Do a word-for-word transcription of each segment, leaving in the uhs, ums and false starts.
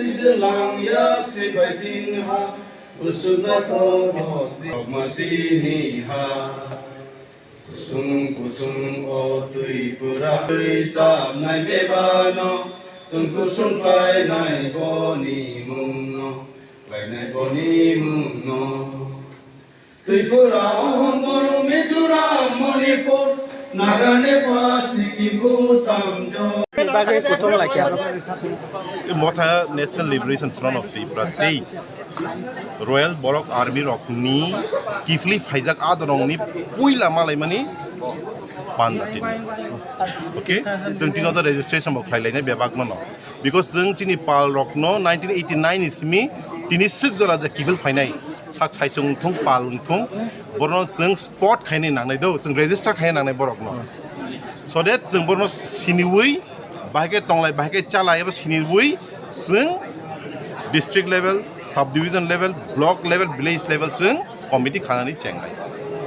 Jelang yak sipai jing ha, usuk na to bo jing ma sini ha. Kusung kusung o twi pura twi chapnai bebano, chwng kusung khlainai boni mungno, khlainai boni mungno. Tripura, Ahom, Boro, Mizoram, Manipur, Naga, Nepal, Sikkim, Bhutan, Jor. Bagwi kuthum laikha. Motha National Liberation Front of Tripura tei Royal Borok Army rokni kiphilwi phaijak adorongni puila malaimani panda tini. Okay? Chwng tini oda registration bo khlai lainai bebak mano. Because chwng chini pal rokno nineteen eighty-nine ni simi tini swk jora je kiphil phainai. Sak saichung wngthung, pal wngthung, borno chwng spot khainai nangnai do, chwng register khainai nangnai borokno. So that chwng borno siniwi, bahai khe tonglai, bahai khe chalai, abo siniwi chwng district level, sub division level, block level, village level chwng committee khanani chengnai.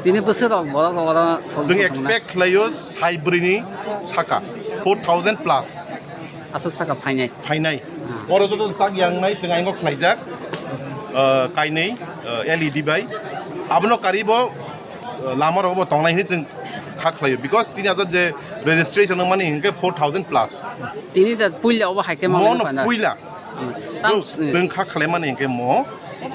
Tini bwswk rok borok rok oro Chwng expect khlaio sai bwrwini saka four thousand plus. Aswk saka phainai. Phainai. Ah. Oro joto sak yangnai chwng aingo khlaijak, ah, kainwi, ah, L E D bai. Abono karibo, ah, lama rogo bo tongnai hinwi chwng kha khlaio. Because chini ajat je registration wngmani hinkhe four thousand plus. Tini da puila obo hai khe Mono manwi phaina. Puila. Hmm. Tam Chwng kha khlaimani hinkhe mo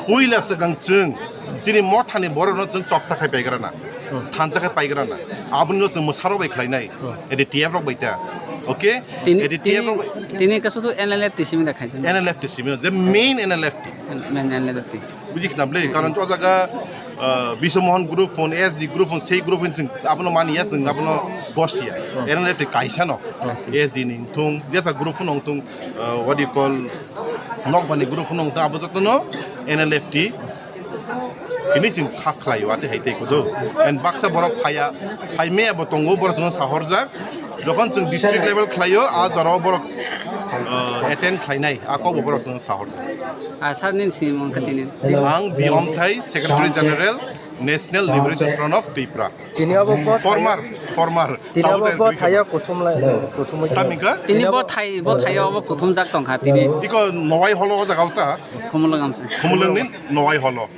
puila swkang chwng chini mothani borokno chwng chopsa khai paigrana. Hmm. Thansa khai paigrana. Aboni no chwng mwsarok bai khlainai. Hmm. A D T F rok bai ta. Okay? Tini, A D T F tini, rok bai tini ka sudu N L F T simi da khaijak. N L F T simi, the main N L F T. Main N L F T. Buji khna ble, karon to jaga, ah, Biswa Mohan group phone, S D group phone, sei group phone sing, abono mani ya sing, abono gosia. Hmm. N L F T kaisa no. Hmm. S D ni thung, jesa group phone thung, ah, what do you call, Nokbani group phone thung, abo jotono N L F T. Ini chwng kha khlai o, ate hai tei kudo. And baksa borok phaya, phai me abo tongo, borok chwng sahorjak. Jokhon chwng district level khlaio, a jorao borok, uh, attend khlainai, a kokbo borok chwng sahor. A sir ni sini mung katini. Ang Biyom Thai, Secretary General, National Liberation Front of Tripura. Tini abo bo Former, former. Tini abo Tamo bo tei thayo kuthum lai, kuthumwi Tamika? Tini bo thai, bo thayo abo kuthum jak tongkha tini. Iko Nowai Holo o jaga ta. Khumulwng amsa. Khumulwng ni Nowai Holo.